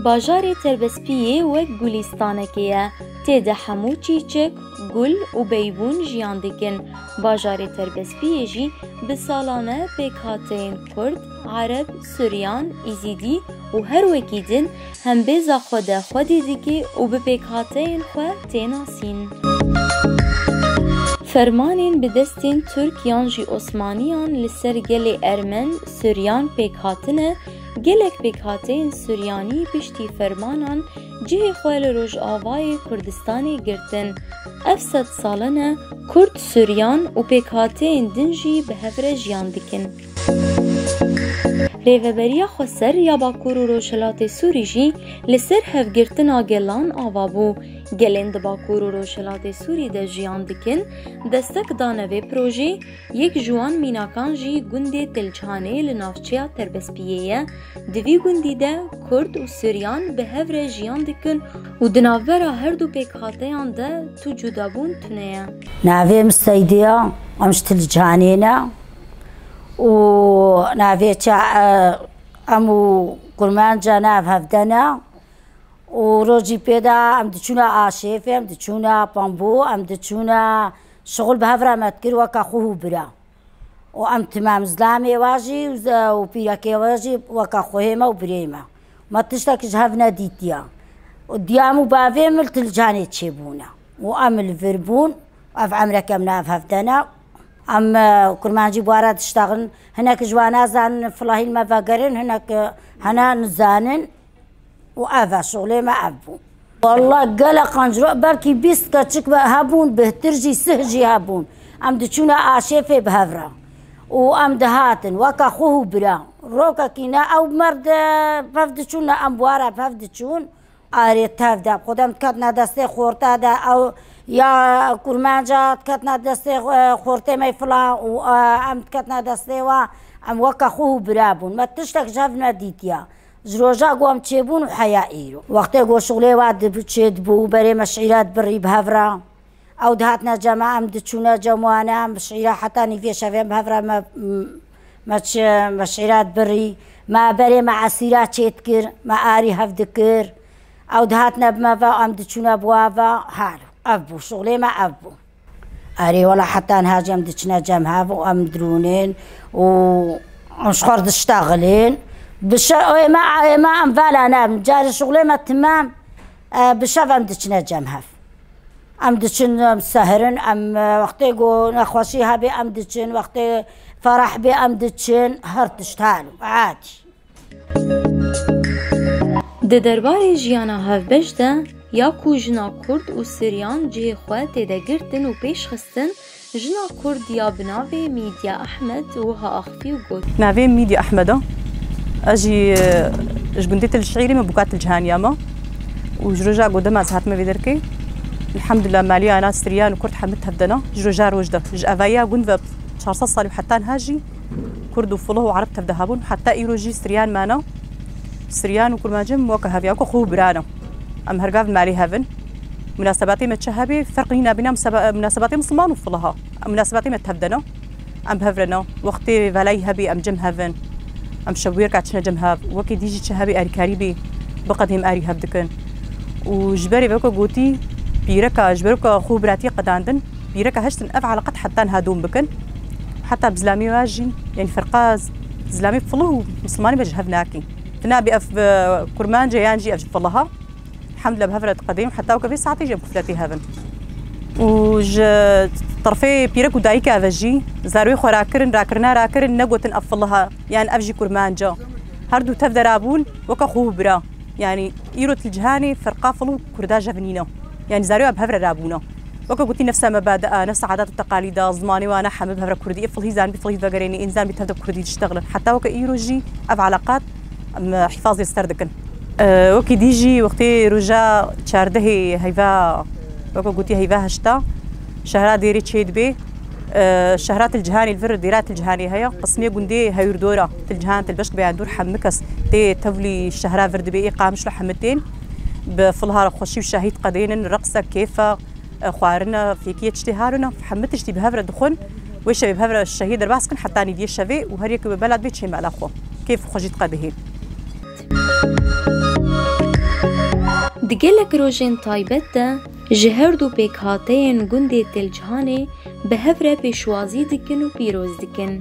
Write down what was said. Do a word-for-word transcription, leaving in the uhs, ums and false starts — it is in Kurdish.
Bajarê Terbespiyê wek gulîstanekê ye. Tê de hemû çîçek, gul û beybûn jiyan dikin. Bajarê Terbespiyê jî bi salan e pêkhateyên Kurd, Ereb, Suryan, Îzîdî û her wekî din hembêza xwe de xwedî dike û bi pêkhateyên xwe tê nasîn. Fermanên bi destên Tirk yan jî Osmaniyan li ser gelê Ermen, Suryan pêk hatine, gelek pêkhateyên Suryanî piştî fermanan cihê xwe li Rojavayê Kurdistanê girtin. Ev sed salan e Kurd, Suryan û pêkhateyên din jî bi hev re jiyan dikin. Rêveberiya Xweser ya Bakur û Rojhilatê Sûrî jî li ser hevgirtina gelan ava bû. Gelên di Bakur û Rojhilatê Sûrî de jiyan dikin, destek dane vê projê, yek ji wan mînakan jî gundê Tilcihanê li navçeya Terbespiyê ye. Di vî gundî de Kurd û Suryan bi hev re jiyan dikin û di navbera her du pêkhateyan de tu cudabûn tune ye. Navê min Seydiya, em ji Tilcihanê ne û navê ça-, e, em û Kurmanca nav hevde ne û rojî pê de em diçûne aşêfê, em diçûne pambû, em diçûne şixul bi hev re me dikir weke xwe û bira. Û em timam zilamê we jî û ze-, û pîrekê we jî weke xwehê me û birê me. Me tiştek ji hev nedîtiye. Û diyam û bavê min li Tilcanê çêbûne. Û em li vir bûn, ev emreke min ev hevde ne. Em, e, kurmancî bi we re diştexilin. Hinek ji we nazanin, filahî li me vegerin, hinek, e, hene nizanin. Û ev e, şixulê me ev bû. Wallah gelek qanciro, belkî bîst keçik ve hebûn, bihtir jî, sih jî hebûn. Em diçûne aşêfê bi hev re. Û em dihatin, weke xwe û bira. Rokekî ne ew merde pev diçûn, ne em bi we re pev diçûn. Arê tev de, xwedem diketine destê xorta de, ew ya kurmanca diketine destê, e, xortê me filan û, e, em diketine destê we, em weke xwe û bira bûn. Me tiştek ji hev nedîtiye. Ji roja ku em çêbûn û heya îro. Wextê ku şixulê we dib-, çêdibû, berê me şîre dibirî bi hev re. Ew dihatine cem me, em diçûne cem wan, em bi şîre heta nîvê şevê em bi hev re me, me çi, me şîre dibirî. Me berê me esîra çêdikir, me arî hev dikir. Ew dihatine bi me ve, em diçûne bi wa ve, halo. Ev bû, şixulê me ev bû. Erê, wela heta niha jî em diçine cem hev û em dirûnin û em ji xwe re diştexilin. Bi şe-, ême, ême em vala nebin. Carê şixulê me timam, e, bi şev em diçine cem hev. Em diçin, em sehirin, em, e, wextê ku nexweşî hebê em diçin, wextê fereh bê em diçin, her tişt halo, adî. Di derbarê jiyana hevbeş de, ya ku jina Kurd û Siryan cihê xwe tê de girtin û pêş xistin, jina Kurd ya bi navê Mîdya Ehmed wiha axivî û got. Navê min Mîdya Ehmed e. Ez jî, e, ji gundê Til Şîrî me, bûka Til Cihaniya me. Û ji roja ku dema ez hatime vê derkê, elhamdulillah, maliya na Siryan û Kurd hemî tevdena. Ji roja roj de. Ji evaya gund ve çar sed salî û heta niha jî Kurd û Filih û Ereb tevde hebûn. Heta îro jî Siryan mane. Siryan û Kurmancî em weke hev ya, weke xwe û bira ne. Em her gav malê hev in. Munasebatê me çi hebê, ferq nîne bîna musebe-, munasebatê misilman û Filiha. Em munasebatê me tevde ne. Em bi hev re ne. Wextê velayî hebê, em cem hev in. Em şewbêrka çine cem hev. Wekî dî jî çi hebê, alîkarî bê, biqedê em arî hev dikin. Û ji berê weke gotî, pîreka, ji ber weke xwe û biratiyê qedandin, pîreka hiştin ev eleqet heta niha dom bikin. Heta bi zilamê we jî, yanî ferqa z-, zilamê Filih û misilmanê me ji hev nake. Tu nabê ev, e, Kurmanc e yan jî ev ji Filiha. Elhamdulillah bi hev re diqedên û heta weke vê saetê jî em kufletê hev in. Û ji terfê pîrek û dayika ve jî zarwê xwe rakirin, rakirina rakirin, negotin ev Filiha yan ev jî Kurmanc e. Her du tev de rabûn weke xwe û bira. Yanî îro Til Cihanê ferqa Filih û Kurda ji hev nîne. Yanî zarê we bi hev re rabûne. Weke gotî nefsa mebadi'a, nefsa adat û teqalîda, zimanê wana hemî bi hev re Kurdî. Ê Filhî zanbî Filhî vegerênî, ên zanbî tev de Kurdî diştexilin. Heta weke îro jî ev eleqat em hifazê ser dikin. E, wekî dî jî wextê roja çardehê heyva, weke gotî heyva heşta, şehra Dêrê çêdibê. E, şehra Til Cihanê li vir Dêra Til Cihanê heye. Qismê gundê Hewîrdora, Til Cihan, Til Beşk, Beyandor hemî kes tê tevlî şehra vir dibê. Ê Qamişlo hemî tên. Bi Filiha re xweşî û şahî diqedênin, reqs e, kêf e, e, xwarin e, fêkiyê tiştê harûn e, hemî tiştî bi hev re dixwin. Wê şevê bi hev re şehî derbas kin heta nîviyê şevê û her yek bi bela dibê çê mala xwe. Kêf û xweşî diqedihê. Di gelek rojên taybet de ji her du pêkhateyên gundê Têl Cihanê bi hev re pêşwazî dikin û pîroz dikin.